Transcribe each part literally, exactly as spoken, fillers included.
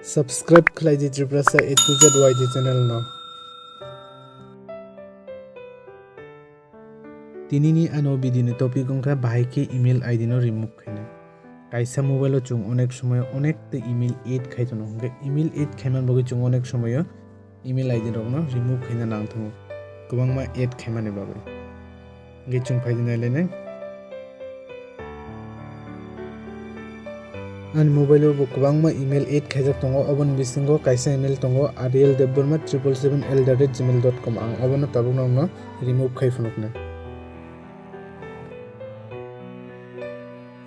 Subscribe khlai di Tiprasa A to Z Y T channel no. Tini ni ano video ni topic wngkha bahai khe email I D no remove khaina. Kaisa mobile o chwng onek somoy onek ta email add khai tono, hwnkhe email add khaiman bagwi chwng onek somoy o email I D rokno remove khaina nang thango, kwbangma add khaimani bagwi. Hwnkhe chwng phaidi nailainai. Ani mobile o bo kwbangma email add khaijak tongo, oboni bisingo kaisa email tongo, Ariel Debbarma triple seven at the rate gmail dot com, ang obono tabuk nokno remove khai phunuknai.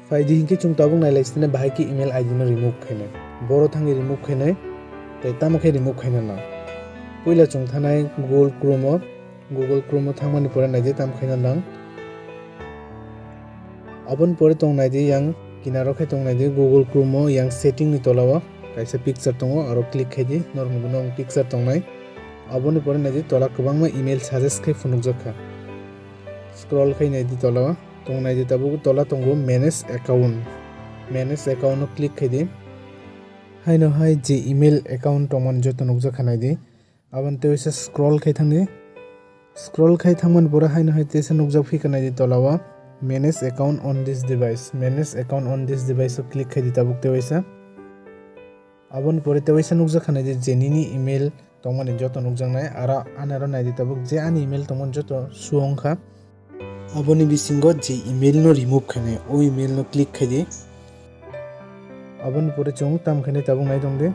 Phaidi hinkhe chwng tabuk nailai sini bahai khe email I D no remove khainai. Boro thangwi remove khainai, tei tamo khe remove khaina nang. Puila chwng thanai Google Chrome o, Google Chrome o thangmani pore naidi tamo khaina nang. Aboni pore tong naidi yang kinaro khe tong naidi Google Chrome o yang setting ni tola o kaisa picture tongo, aro click khaidi norok nukgo picture tongnai. Aboni pore naidi tola kwbangma email suggest khai phunukjak kha. Scroll khai naidi tola o. Tong naidi tabuk tola tongo manage account. Manage account no click khai di. Haino hai je email account tongmani joto nukjak kha naidi. Aboni tei waisa scroll khai thangdi. Scroll khai thangmani pore haino hai teisa nukjak phi kha naidi tola o manage account on this device. Manage account on this device o click khai di tabuk tei waisa. Aboni pore tei waisa nukjak kha naidi je nini email tongmani joto nukjaknai, aro ani aro naidi tabuk je ani email tongmani joto show wngkha. Aboni bisingo je email no remove khainai, o email no click khaidi. Aboni pore chwng tam khainai tabuk nai tongdi.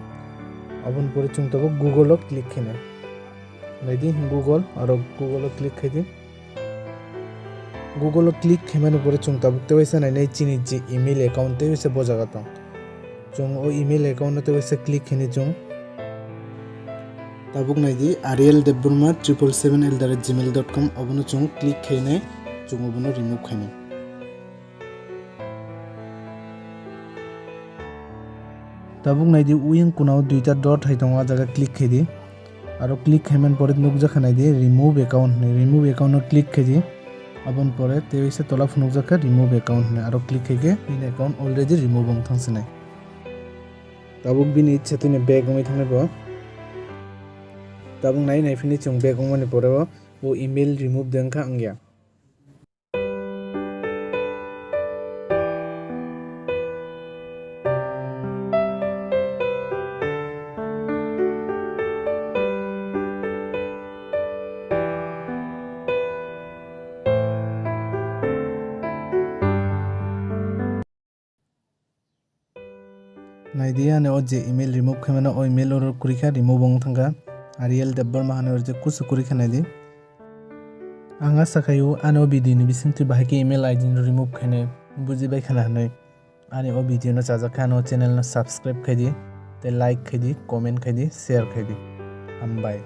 Aboni pore chwng tabuk Google o click khainai. Naidi Google, aro Google o click khaidi. Google o click khaimani pore chwng tabuk tei waisa nainai chini je email account tei waisa bo jaga tong. Chwng o email account no tei waisa click khainai chwng. Tabuk naidi Ariel Debbarma triple seven at the rate gmail dot com, obono chwng click khainai, chwng obono remove khainai. Tabuk naidi uyang kunao duita dot hai tongo, a jaga click khaidi. Aro click khaimani pore nukjakha naidi remove account hinwi, remove account no click khaidi. Aboni pore tei waisa tola phunukjakha remove account hinwi, aro click khaikhe nini account already remove wng thangsinai. Tabuk bini chatwini back wngwi thangnai bo. Tabuk nai naiphini chwng back wngmani pore o, o email remove de wngkha wngya. Naidi ani o je email remove khaimano, o email oro kwrwi kha, remove wng thangkha. Ariel Debbarma hinwi o je kusu kwrwi kha naidi. Ang asa khaio ani o video ni bisingtwi bahai khe email I D no remove khainai bujibai khana hinwi. Ani o video no chajak khe ano channel no subscribe khaidi, tei like khaidi, comment khaidi, share khaidi. Hambai.